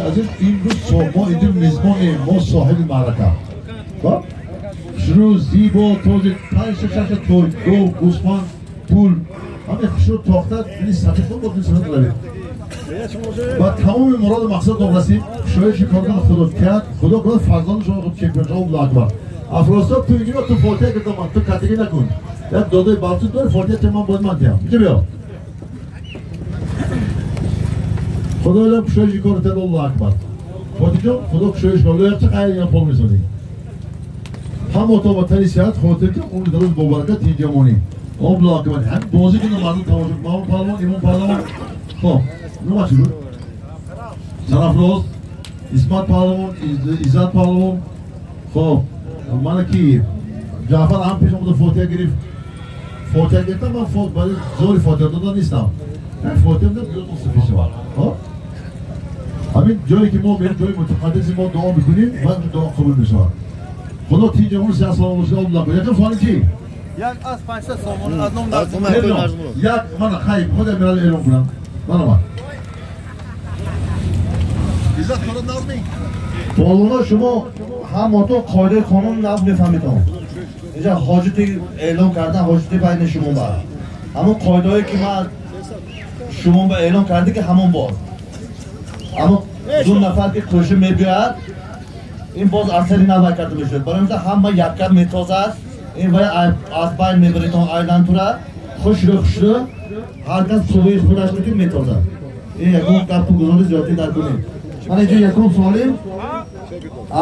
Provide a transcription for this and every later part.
Азиз, имрӯз мо инҷо мезбонем, мо соҳиби маърака. Хушрӯ, зибо, този, 5-6 той, гов, гӯсфанд, пул, ҳаме хушрӯ тохта, дили сафед бо дили сафед равед. Ба тамоми муроду мақсадтон расид. Кушоиши коргоҳи худо кият, худо кунад фарзанди шумо худ чемпион шавад. Аллоҳу акбар. Афросиёб, ту инҷо ту фотиҳа гирдам ман, ту катигӣ накун. Як додои балчу дори, фотиҳа те ман бояд ман диҳам. Инҷо биё. Худо илам кушоиши кори тед. Аллоҳу акбар. Фотиҳ ҷон, худо кушоиш кор. Лояқча қайр ям пол месонӣ. Ҳамотон ба тани сиҳат, хотир ки умри дароз бо баракат, тинҷамонӣ. Аллоҳу акбар. Ҳам бозӣ кунам, мардум тамошо. Маҳмуд паҳлавон, Имом паҳлавон. Хоб, нума чӣ буд? Сарафроз, Исмат паҳлавон, Иззат паҳлавон. Хоб, мана ки Ҷаъфар ҳам пеш омада фотиҳа гирифт. Фотиҳа гирифтам, ман барои зори фотиҳа додан нестам. Фотиҳа медам, ёдтон сафед шавад. Хоб? Ҳамин ҷое ки мо мерем, ҷои мутақаддаси мо дуо мекунем ва дуо қабул мешавад. Худо тинҷамон сиҳат салом бошад. Аллоҳ акбар. Якум суоли чӣ? Як аз 500 сомон аз ном як мана хайр, худо мирал эълон кунам. Мана ман. Иззат худо назми. Болоно шумо ҳамото қоидаи қонун нав мефаҳмидон. Инҷа ҳоҷати эълон кардан, ҳоҷати байни шумо бар. Ҳамон қоидаҳое ки ман шумо ба эълон карда ки ҳамон боз. Аммо ду нафар ки қӯши мебиёяд, ин боз асари нав карда мешавад. Барои мисол ҳама якка метозад, ин вай аз байн мебаритон айлантура, хушрӯ хушрӯ, ҳар кас қувваи худаш ки метозад. Ин ягон гапу гузори зиёдӣ дар кунем. Ман инҷо якум суолим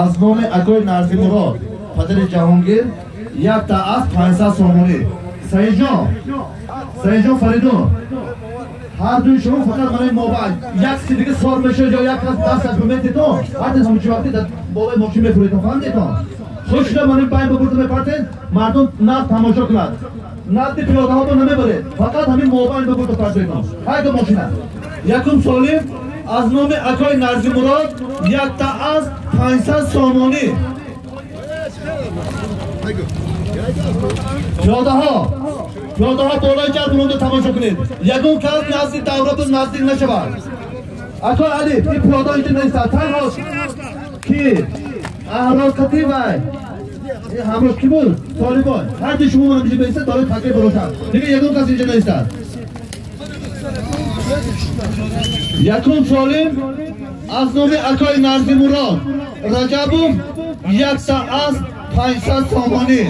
аз номи акои Нарзимурод, падари Ҷаҳонгир, якта аз 500 сомонӣ. Саидҷон, Саидҷон Фаридун, ҳар дуи шумо фақат барои мобайл як каси дига сор мешавад ё як кас дасташ бимедитон, ҳар кас ҳамчун вақте дар болои мошин мефурӯедтон, фаҳмидетон? Хушра ман ин байн бибурда мепартед, мардум нав тамошо кунад. Назди пиёдаҳо намебаред, фақат ҳамин мобайл бибурда партоедтон. Ҳайда мошина. Якум солим аз номи акои Нарзимурод якта аз 500 сомонӣ. Пиёдаҳо, пиёдаҳо болои ҷар бурунда тамошо кунед. Ягон кас назди давра наздик нашавад. Акои Али, ин пиёда инҷо неистад. Танҳо ки Аҳрор Қативай, ин ҳамроҳ ки буд? Толибон. Ҳар ду шумо ман инҷо беистад, барои такриб барошад. Дига ягон кас инҷо неистад. Якум солим аз номи акои Нарзимурод Раҷабов якта аз 500 сомонӣ.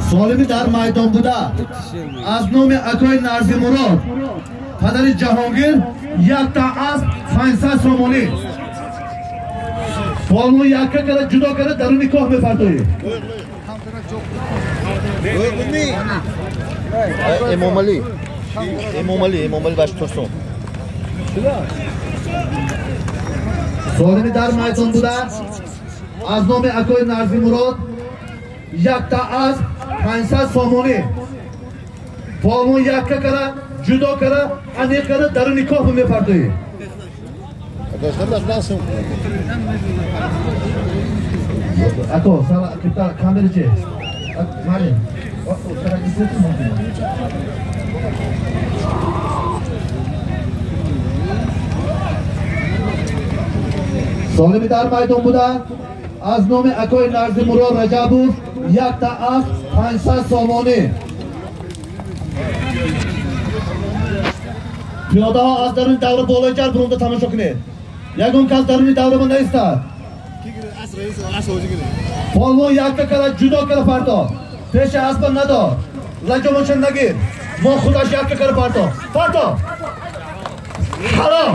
Солими дар майдон буда аз номи акои Нарзимурод, падари Ҷаҳонгир, якта аз 500 сомонӣ. Полу якка кара ҷудо кара даруни коҳ мепартоӣ. Эмомалӣ, Эмомалӣ, Эмомалӣ баш Турсун. Солими дар майдон буда аз номи акои Нарзимурод якта аз 500 сомонӣ. Полу якка кара ҷудо кара аниқ кара даруни коҳ мепартоӣ. Ако, сала кита камера че? Малин. Солими дар майдон буда аз номи акои Нарзимурод Раҷабов якта аз 500 сомонӣ. Пиёдаҳо аз даруни давра болои ҷар бурунда тамошо кунед. Ягон кас даруни давра наистад. Полвон якка кара ҷудо кара парто. Пеши аспа надор. Лаҷомоша нагир. Мо худаш якка кара парто. Парто. Ҳалол.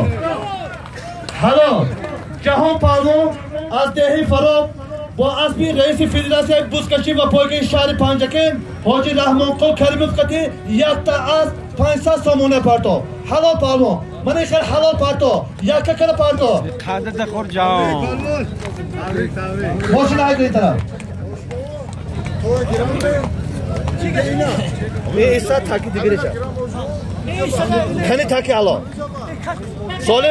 Ҳалол. Ҷаҳон паҳлавон аз деҳи Фароб бо аспи раиси федератсияи бузкашӣ ва пойгаи шаҳри Панҷакент ҳоҷи Раҳмонқул Каримов қати якта аз 500 сомона парто. Ҳалол паҳлавон. Мана хел ҳалол парто. Якка кала парто. Қадр хӯр ҷавон. Мошина ай кунед тараф. Иса таки дигареша. Кани таки ҳалол. Соле.